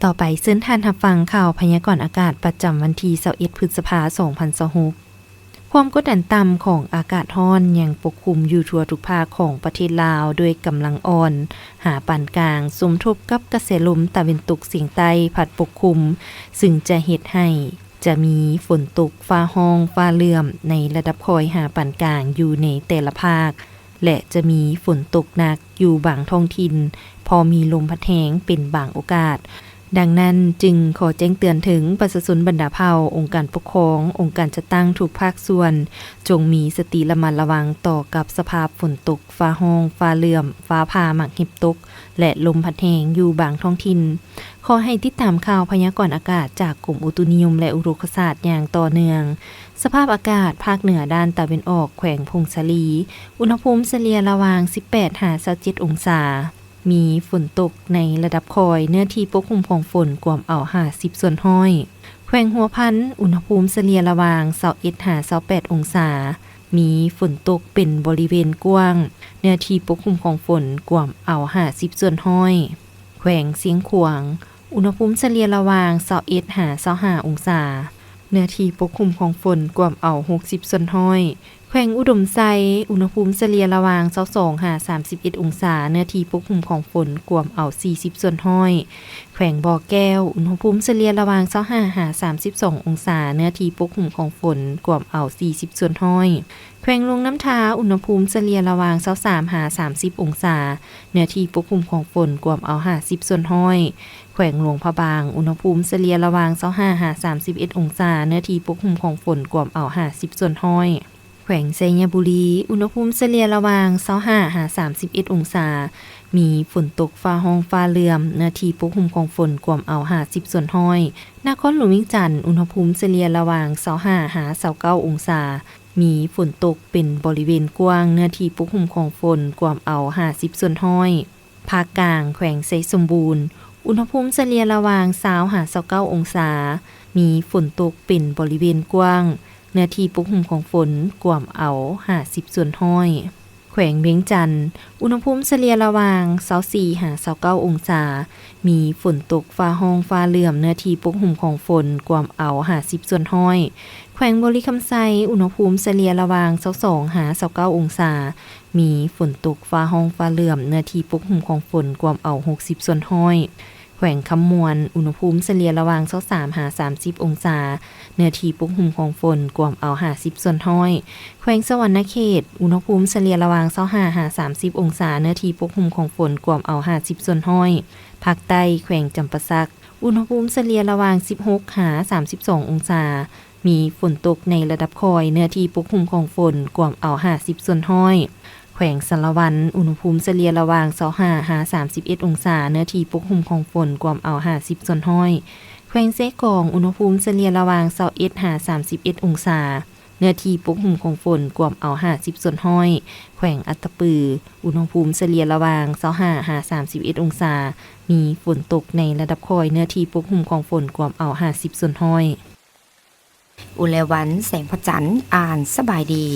ຕໍ່ໄປເຊີນທ່ານຮັບຟັງຂ່າວພະຍາກອນອາກາດປະຈຳວັນທີຊາວເອັດ ພຶດສະພາ ສອງພັນຊາວຫົກ. ຄວາມກົດດັນຕ່ຳຂອງອາກາດຮ້ອນຍັງປົກຄຸມຢູ່ທົ່ວທຸກພາກຂອງປະເທດລາວ ດ້ວຍກຳລັງອ່ອນຫາປານກາງ ສົມທົບກັບກະແສລົມຕາເວັນຕົກສຽງໃຕ້ພັດປົກຄຸມ, ຊຶ່ງຈະເຮັດໃຫ້ຈະມີຝົນຕົກຟ້າຮ້ອງຟ້າເຫຼື້ອມໃນລະດັບຄ່ອຍຫາປານກາງຢູ່ໃນແຕ່ລະພາກ ແລະ ຈະມີຝົນຕົກໜັກຢູ່ບາງທ້ອງຖິ່ນ, ພໍມີລົມພັດແຮງເປັນບາງໂອກາດ. ດັ່ງນັ້ນ, ຈຶ່ງຂໍແຈ້ງເຕືອນເຖິງປະຊາຊົນບັນດາເຜົ່າ, ອົງການປົກຄອງ, ອົງການຈັດຕັ້ງທຸກພາກສ່ວນ, ຈົ່ງມີສະຕິລະມັດລະວັງຕໍ່ກັບສະພາບຝົນຕົກ, ຟ້າຮ້ອງ, ຟ້າເຫຼື້ອມ, ຟ້າຜ່າໝາກເຫັບຕົກ ແລະ ລົມພັດແຮງຢູ່ບາງທ້ອງຖິ່ນ. ຂໍໃຫ້ຕິດຕາມຂ່າວພະຍາກອນອາກາດຈາກກົມອຸຕຸນິຍົມ ແລະ ອຸທົກກະສາດຢ່າງຕໍ່ເນື່ອງ. ສະພາບອາກາດພາກເໜືອດ້ານຕາເວັນອອກແຂວງຜົ້ງສາລີ, ອຸນຫະພູມສະເລ່ຍລະຫວ່າງສິບແປດຫາຊາວເຈັດອົງສາ. ມີຝົນຕົກໃນລະດັບຄ່ອຍ, ເນື້ອທີ່ປົກຄຸມຂອງຝົນກວມເອົາຫ້າສິບສ່ວນຮ້ອຍ. ແຂວງຫົວພັນ, ອຸນຫະພູມສະເລ່ຍລະຫວ່າງຊາວເອັດຫາຊາວແປດອົງສາ, ມີຝົນຕົກເປັນບໍລິເວນກວ້າງ, ເນື້ອທີ່ປົກຄຸມຂອງຝົນກວມເອົາຫ້າສິບສ່ວນຮ້ອຍ. ແຂວງຊຽງຂວາງ, ອຸນຫະພູມສະເລ່ຍລະຫວ່າງຊາວເອັດຫາຊາວຫ້າອົງສາ, ເນື້ອທີ່ປົກຄຸມຂອງຝົນກວມເອົາຫົກສິບສ່ວນຮ້ອຍ. ແຂວງອຸດົມໄຊ, ອຸນຫະພູມສະເລ່ຍລະຫວ່າງຊາວສອງຫາສາມສິບເອັດອົງສາ, ເນື້ອທີ່ປົກຄຸມຂອງຝົນກວມເອົາສີ່ສິບສ່ວນຮ້ອຍ. ແຂວງບໍ່ແກ້ວ, ອຸນຫະພູມສະເລ່ຍລະຫວ່າງຊາວຫ້າຫາສາມສິບສອງອົງສາ, ເນື້ອທີ່ປົກຄຸມຂອງຝົນກວມເອົາສີ່ສິບສ່ວນຮ້ອຍ. ແຂວງຫຼວງນ້ຳທາ, ອຸນຫະພູມສະເລ່ຍລະຫວ່າງຊາວສາມຫາສາມສິບອົງສາ, ເນື້ອທີ່ປົກຄຸມຂອງຝົນກວມເອົາຫ້າສິບສ່ວນຮ້ອຍ. ແຂວງຫຼວງພະບາງ, ອຸນຫະພູມສະເລ່ຍລະຫວ່າງຊາວຫ້າຫາສາມສິບເອັດອົງສາ, ເນື້ອທີ່ປົກຄຸມຂອງຝົນກວມເອົາຫ້າສິບສ່ວນຮ້ອຍ. ແຂວງໄຊຍະບູລີ, ອຸນຫະພູມສະເລ່ຍລະຫວ່າງຊາວຫ້າຫາສາມສິບເອັດອົງສາ, ມີຝົນຕົກຟ້າຮ້ອງຟ້າເຫຼື້ອມ, ເນື້ອທີ່ປົກຄຸມຂອງຝົນກວມເອົາຫ້າສິບສ່ວນຮ້ອຍ. ນະຄອນຫຼວງວຽງຈັນ, ອຸນຫະພູມສະເລ່ຍລະຫວ່າງຊາວຫ້າຫາຊາວເກົ້າອົງສາ, ມີຝົນຕົກເປັນບໍລິເວນກວ້າງ, ເນື້ອທີ່ປົກຄຸມຂອງຝົນກວມເອົາຫ້າສິບສ່ວນຮ້ອຍ. ພາກກາງ, ແຂວງໄຊສົມບູນ, ອຸນຫະພູມສະເລ່ຍລະຫວ່າງຊາວຫາຊາວເກົ້າອົງສາ, ມີຝົນຕົກເປັນບໍລິເວນກວ້າງ, ເນື້ອທີ່ປົກຄຸມຂອງຝົນກວມເອົາຫ້າສິບສ່ວນຮ້ອຍ. ແຂວງວຽງຈັນ, ອຸນຫະພູມສະເລ່ຍລະຫວ່າງຊາວສີ່ຫາຊາວເກົ້າອົງສາ, ມີຝົນຕົກຟ້າຮ້ອງຟ້າເຫຼື້ອມ, ເນື້ອທີ່ປົກຄຸມຂອງຝົນກວມເອົາຫ້າສິບສ່ວນຮ້ອຍ. ແຂວງບໍລິຄຳໄຊ, ອຸນຫະພູມສະເລ່ຍລະຫວ່າງຊາວສອງຫາຊາວເກົ້າອົງສາ, ມີຝົນຕົກຟ້າຮ້ອງຟ້າເຫຼື້ອມ, ເນື້ອທີ່ປົກຄຸມຂອງຝົນກວມເອົາຫົກສິບສ່ວນຮ້ອຍ. ແຂວງຄຳມ່ວນ, ອຸນຫະພູມສະເລ່ຍລະຫວ່າງຊາວສາມຫາສາມສິບອົງສາ, ເນື້ອທີ່ປົກຄຸມຂອງຝົນກວມເອົາຫ້າສິບສ່ວນຮ້ອຍ. ແຂວງສະຫວັນນະເຂດ, ອຸນຫະພູມສະເລ່ຍລະຫວ່າງຊາວຫ້າຫາສາມສິບອົງສາ, ເນື້ອທີ່ປົກຄຸມຂອງຝົນກວມເອົາຫ້າສິບສ່ວນຮ້ອຍ. ພາກໃຕ້, ແຂວງຈຳປາສັກ, ອຸນຫະພູມສະເລ່ຍລະຫວ່າງສິບຫົກຫາສາມສິບສອງອົງສາ, ມີຝົນຕົກໃນລະດັບຄ່ອຍ, ເນື້ອທີ່ປົກຄຸມຂອງຝົນກວມເອົາຫ້າສິບສ່ວນຮ້ອຍ. ແຂວງສາລະວັນ, ອຸນຫະພູມສະເລ່ຍລະຫວ່າງຊາວຫ້າຫາສາມສິບເອັດອົງສາ, ເນື້ອທີ່ປົກຄຸມຂອງຝົນກວມເອົາຫ້າສິບສ່ວນຮ້ອຍ. ແຂວງເຊກອງ, ອຸນຫະພູມສະເລ່ຍລະຫວ່າງຊາວເອັດຫາສາມສິບເອັດອົງສາ, ເນື້ອທີ່ປົກຄຸມຂອງຝົນກວມເອົາຫ້າສິບສ່ວນຮ້ອຍ. ແຂວງອັດຕະປື, ອຸນຫະພູມສະເລ່ຍລະຫວ່າງຊາວຫ້າຫາສາມສິບເອັດອົງສາ, ມີຝົນຕົກໃນລະດັບຄ່ອຍ, ເນື້ອທີ່ປົກຄຸມຂອງຝົນກວມເອົາຫ້າສິບສ່ວນຮ້ອຍ. ອຸແລວັນ ແສງພະຈັນ ອ່ານສະບາຍດີ.